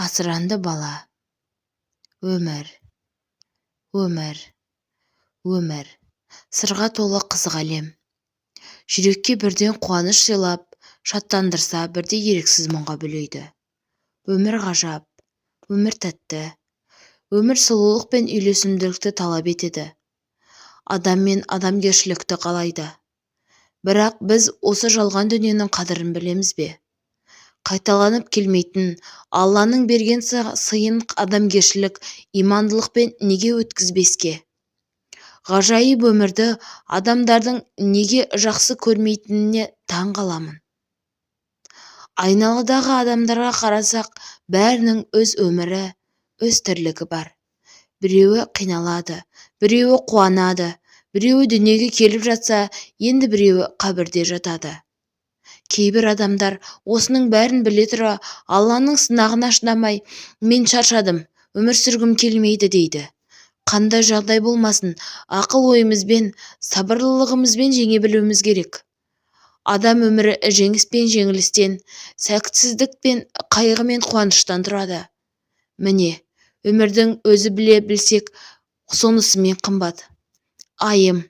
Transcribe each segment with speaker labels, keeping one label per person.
Speaker 1: Асыранды бала. Өмір, өмір, өмір сырға толы қызық әлем. Жүрекке бірден қуаныш сыйлап, шаттандырса, бірде еріксіз мұңға бөлейді. Өмір ғажап, өмір тәтті. Өмір сұлулық пен үйлесімділікті талап етеді. Адам мен адамгершілікті қалайды. Бірақ біз осы жалған дүниенің қадірін білеміз бе? Қайталанып келмейтін Алланың берген сыйын адамгершілік, имандылықпен неге өткізбеске? Ғажайып өмірді адамдардың неге жақсы көрмейтініне таң қаламын. Айналадағы адамдарға қарасақ, бәрінің өз өмірі, өз тірлігі бар. Біреуі қиналады, біреуі қуанады, біреуі дүниеге келіп жатса, енді біреуі қабірде жатады. Кейбір адамдар осының бәрін біле тұра Алланың сынағына шыдамай, мен шаршадым, өмір сүргім келмейді дейді. Қандай жағдай болмасын, ақыл ойымызбен, сабырлылығымызбен жеңе білуіміз керек. Адам өмірі жеңіс пен жеңілістен, сәтсіздік пен қайғы мен қуаныштан тұрады. Міне, өмірдің өзі біле білсек, сонысымен қымбат. Айым,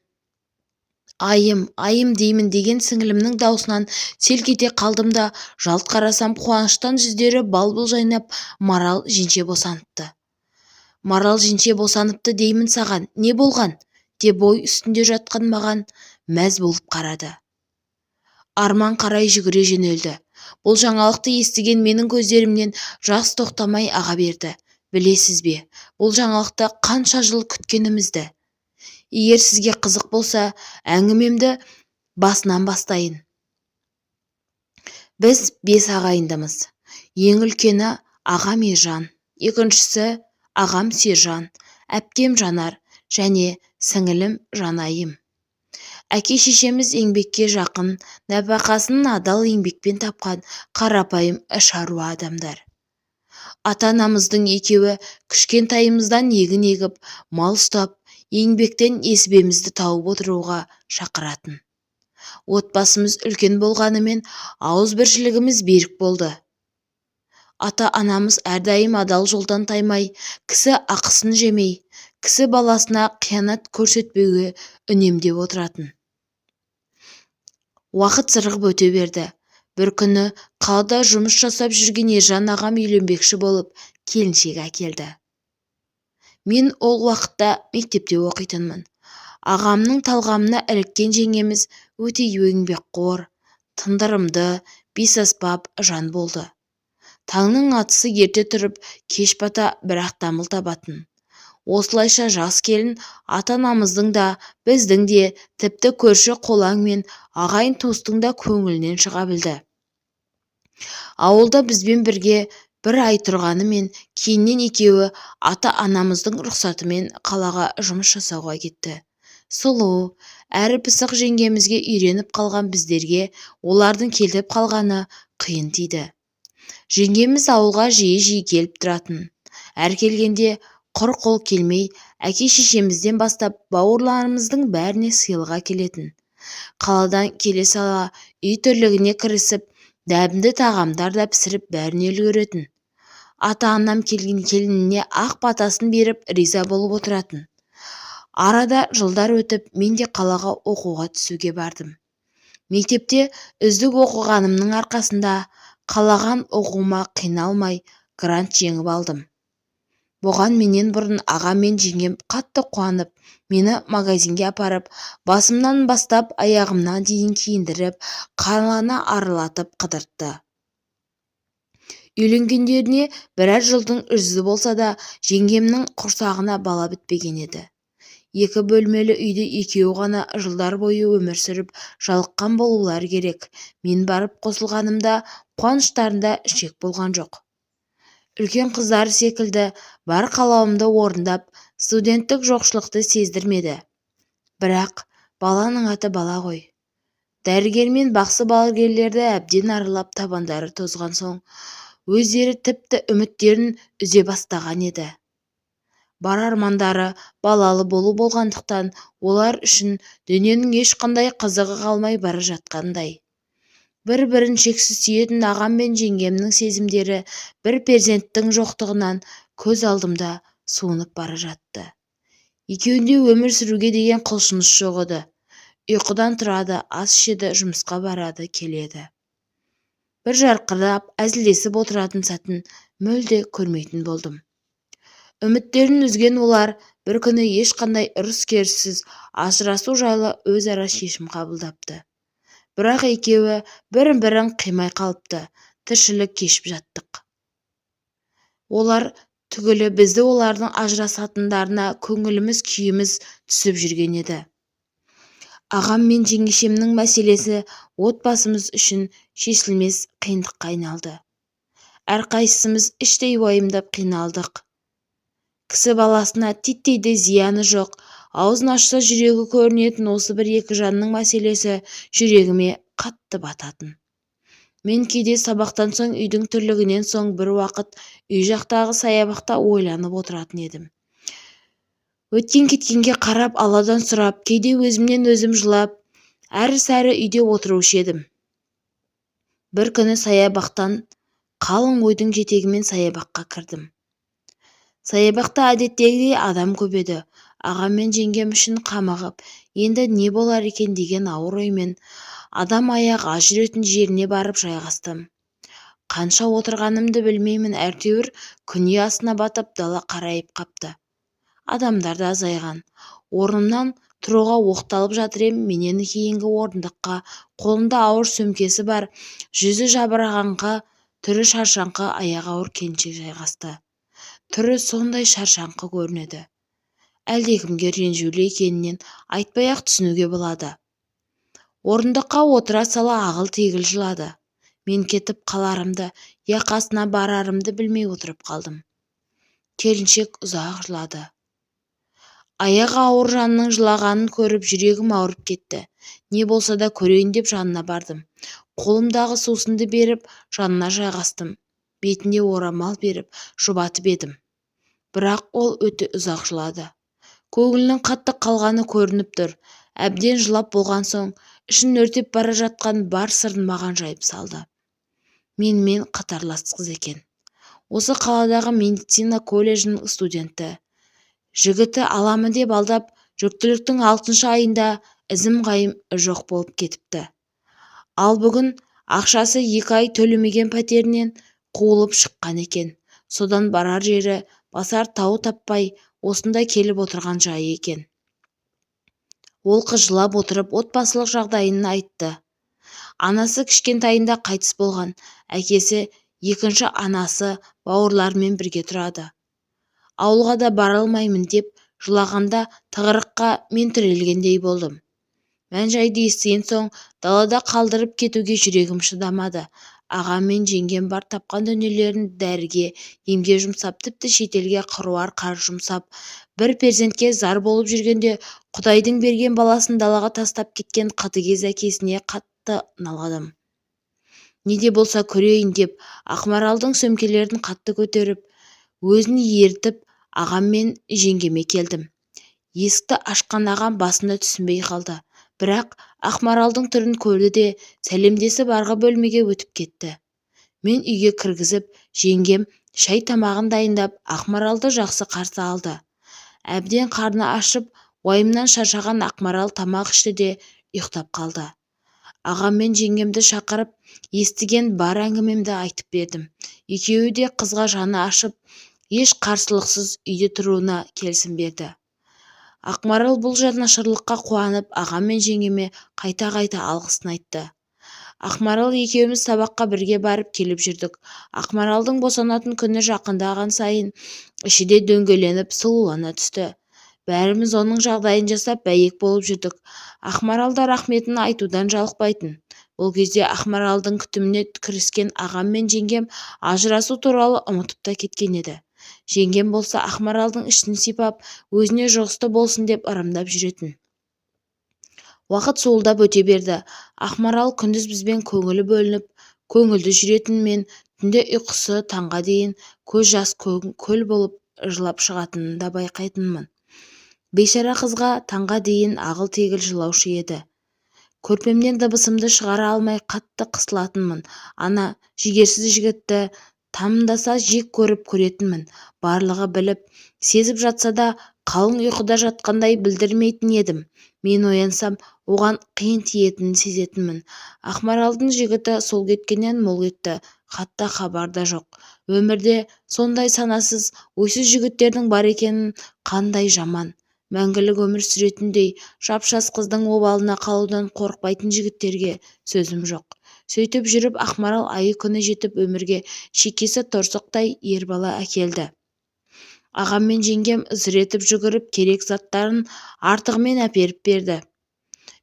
Speaker 1: айым, айым деймін деген сіңілімнің даусынан селк ете қалдым да, жалт қарасам, қуаныштан жүздері бал-бұл жайнап Марал жеңше босаныпты. Марал жеңше босаныпты деймін саған, не болған? Деп бой үстінде жатқан маған мәз болып қарады. Арман қарай жүгіре жөнелді. Бұл жаңалықты естіген менің көздерімнен жас тоқтамай аға берді. Білесіз бе, бұл жаңалықты қанша жыл күткенімізді? Егер сізге қызық болса, әңгімемді басынан бастайын. Біз 5 ағайындымыз. Ең үлкені ағам Ержан, екіншісі ағам Сержан, әпкем Жанар және сіңілім Жанайым. Әке шешеміз еңбекке жақын, нәпақасын адал еңбекпен тапқан қарапайым шаруа адамдар. Ата-анамыздың екеуі кішкентайымыздан егін егіп, мал ұстап, еңбектен несібемізді тауып отыруға шақыратын. Отбасымыз үлкен болғанымен ауызбіршілігіміз берік болды. Ата-анамыз әрдайым адал жолдан таймай, кісі ақысын жемей, кісі баласына қиянат көрсетпеуге үнемдеп отыратын. Уақыт сырғып өте берді. Бір күні қалада жұмыс жасап жүрген Ержан ағам үйленбекші болып, келіншек әкелді. Мен ол уақытта мектепте оқитынмын. Ағамның талғамына іліккен жеңгеміз өте еңбекқор, тындырымды, бесаспап жан болды. Таңның атысы ерте тұрып, кеш бата бірақ дамыл табатын. Осылайша жас келін ата-анамыздың да, біздің де, тіпті көрші қолаң мен ағайын туыстың да көңілінен шыға білді. Ауылда бізбен бірге бір ай тұрғанымен, кейіннен екеуі ата-анамыздың рұқсатымен қалаға жұмыс жасауға кетті. Сұлу, әрі пысық жеңгемізге үйреніп қалған біздерге олардың кетіп қалғаны қиын тиді. Жеңгеміз ауылға жиі-жиі келіп тұратын. Әр келгенде құр қол келмей, әке-шешемізден бастап бауырларымыздың бәріне сыйлық әкелетін. Қаладан келе сала үй тірлігіне кірісіп, дәмді тағамдар да пісіріп бәріне үлгеретін. Ата-анам келген келініне ақ батасын беріп риза болып отыратын. Арада жылдар өтіп, мен де қалаға оқуға түсуге бардым. Мектепте үздік оқығанымның арқасында қалаған оқуыма қиналмай грант жеңіп алдым. Бұған менен бұрын ағам мен жеңгем қатты қуанып, мені магазинге апарып, басымнан бастап аяғымна дейін киіндіріп, қаланы аралатып қыдыртты. Үйленгендеріне біраз жылдың жүзі болса да, жеңгемнің құрсағына бала бітпеген еді. Екі бөлмелі үйде екеуі ғана жылдар бойы өмір сүріп, жалыққан болулары керек. Мен барып қосылғанымда қуаныштарында шек болған жоқ. Үлкен қыздары секілді бар қалауымды орындап, студенттік жоқшылықты сездірмеді. Бірақ баланың аты бала ғой. Дәрігер мен бақсы балгерлерді әбден аралап табандары тозған соң, өздері тіпті үміттерін үзе бастаған еді. Бар армандары балалы болу болғандықтан, олар үшін дүниенің ешқандай қызығы қалмай бара жатқандай. Бір-бірін шексіз сүйетін ағам мен жеңгемнің сезімдері бір перзенттің жоқтығынан көз алдымда суынып бара жатты. Екеуінде өмір сүруге деген құлшыныс жоқ еді. Ұйқыдан тұрады, ас ішеді, жұмысқа барады, келеді. Бір жарқырап әзілдесіп отыратын сәтін мүлде көрмейтін болдым. Үміттерін үзген олар бір күні ешқандай ұрыс-керіссіз ажырасу жайлы өзара шешім қабылдапты. Бірақ екеуі бірін-бірін қимай қалыпты тіршілік кешіп жаттық. Олар түгілі бізді олардың ажырасатындарына көңіліміз күйіміз түсіп жүрген еді. Ағам мен жеңешемнің мәселесі отбасымыз үшін шешілмес қиындыққа айналды. Әрқайсымыз іштей уайымдап қиналдық. Кісі баласына титтей де зияны жоқ, аузын ашса жүрегі көрінетін осы бір екі жанның мәселесі жүрегіме қатты бататын. Мен кейде сабақтан соң үйдің тірлігінен соң бір уақыт үй жақтағы саябақта ойланып отыратын едім. Өткен-кеткенге қарап, Алладан сұрап, кейде өзімнен өзім жылап, әрі-сәрі үйде отырушы едім. Бір күні саябақтан қалың ойдың жетегімен саябаққа кірдім. Саябақта әдеттегідей адам көп еді. Ағам мен жеңгем үшін қамығып, енді не болар екен деген ауыр оймен адам аяғы аз жүретін жеріне барып жайғастым. Қанша отырғанымды білмеймін, әйтеуір күн ұясына батып, дала қарайып қапты. Адамдар да азайған. Орнымнан тұруға оқталып жатыр ем, менен кейінгі орындыққа қолында ауыр сөмкесі бар, жүзі жабырағаңқы, түрі шаршаңқы, аяғы ауыр келіншек жайғасты. Түрі сондай шаршаңқы көрінеді. Әлдекімге ренжулі екенінен айтпай-ақ түсінуге болады. Орындыққа отыра сала ағыл-тегіл жылады. Мен кетіп қаларымды, я қасына барарымды білмей отырып қалдым. Келіншек ұзақ жылады. Аяғы ауыр жанның жылағанын көріп жүрегім ауырып кетті. Не болса да көрейін деп жанына бардым. Қолымдағы сусынды беріп, жанына жайғастым. Бетіне орамал беріп, жұбатып едім. Бірақ ол өте ұзақ жылады. Көңілінің қатты қалғаны көрініп тұр. Әбден жылап болған соң, ішін өртеп бара жатқан бар сырын маған жайып салды. Менімен қатарлас қыз екен. Осы қаладағы медицина колледжінің студенті. Жігіті аламын деп алдап, жүктіліктің 6-шы айында ізім-ғайым жоқ болып кетіпті. Ал бүгін ақшасы 2 ай төлемеген пәтерінен қуылып шыққан екен. Содан барар жері, басар тауы таппай, осында келіп отырған жайы екен. Ол қыз жылап отырып отбасылық жағдайын айтты. Анасы кішкентайында қайтыс болған, әкесі екінші анасы бауырларымен бірге тұрады. Ауылға да бара алмаймын деп жылағанда тығырыққа мен тірелгендей болдым. Мән-жайды естіген соң далада қалдырып кетуге жүрегім шыдамады. Ағам мен жеңгем бар тапқан дүниелерін дәріге, емге жұмсап, тіпті шетелге қыруар қаржы жұмсап, бір перзентке зар болып жүргенде Құдайдың берген баласын далаға тастап кеткен қатыгез әкесіне қатты налыдым. Не де болса көрейін деп Ақмаралдың сөмкелерін қатты көтеріп, өзін ертіп ағам мен жеңгеме келдім. Есікті ашқан ағам басында түсінбей қалды. Бірақ Ақмаралдың түрін көрді де сәлемдесіп арғы бөлмеге өтіп кетті. Мен үйге кіргізіп, жеңгем шай тамағын дайындап, Ақмаралды жақсы қарсы алды. Әбден қарны ашып, уайымнан шаршаған Ақмарал тамақ ішті де ұйықтап қалды. Ағам мен жеңгемді шақырып, естіген бар әңгімемді айтып бердім. Екеуі де қызға жаны ашып, еш қарсылықсыз үйде тұруына келісім берді. Ақмарал бұл жанашырлыққа қуанып, ағам мен жеңгеме қайта-қайта алғысын айтты. Ақмарал екеуміз сабаққа бірге барып келіп жүрдік. Ақмаралдың босанатын күні жақындаған сайын іші де дөңгеленіп сұлулана түсті. Бәріміз оның жағдайын жасап бәйек болып жүрдік. Ақмарал да рахметін айтудан жалықпайтын. Бұл кезде Ақмаралдың күтіміне кіріскен ағам мен жеңгем ажырасу туралы ұмытып та кеткен еді. Жеңгем болса Ақмаралдың ішін сипап, өзіне жұғысты болсын деп ырымдап жүретін. Уақыт суылдап өте берді. Ақмарал күндіз бізбен көңілі бөлініп, көңілді жүретін мен түнде ұйқысы таңға дейін көз жас көл болып жылап шығатынын да байқайтынмын. Бейшара қызға таңға дейін ағыл-тегіл жылаушы еді. Көрпемнен дыбысымды шығара алмай қатты қысылатынмын. Ана жігерсіз жігітті тамдаса жек көріп көретінмін. Барлығын біліп, сезіп жатса да қалың ұйқыда жатқандай білдірмейтін едім. Мен оянсам, оған қиын тиетінін сезетінмін. Ақмаралдың жігіті сол кеткеннен мол кетті. Хат та хабар да жоқ. Өмірде сондай санасыз, ойсыз жігіттердің бар екені қандай жаман. Мәңгілік өмір сүретіндей жап-жас қыздың обалына қалудан қорықпайтын жігіттерге сөзім жоқ. Сөйтіп жүріп Ақмарал айы-күні жетіп өмірге шекесі торсықтай ер бала әкелді. Ағам мен жеңгем зыр етіп жүгіріп керек заттарын артығымен әперіп берді.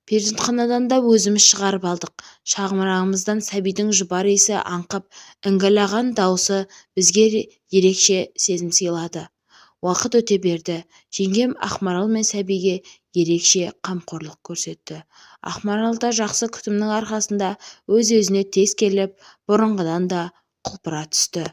Speaker 1: Перзентханадан да өзіміз шығарып алдық. Шаңырағымыздан сәбидің жұпар иісі аңқып, іңгірлеген даусы бізге ерекше сезім сыйлады. Уақыт өте берді. Жеңгем Ақмарал мен сәбиге ерекше қамқорлық көрсетті. Ақмарал да жақсы күтімнің арқасында өз-өзіне тез келіп, бұрынғыдан да құлпыра түсті.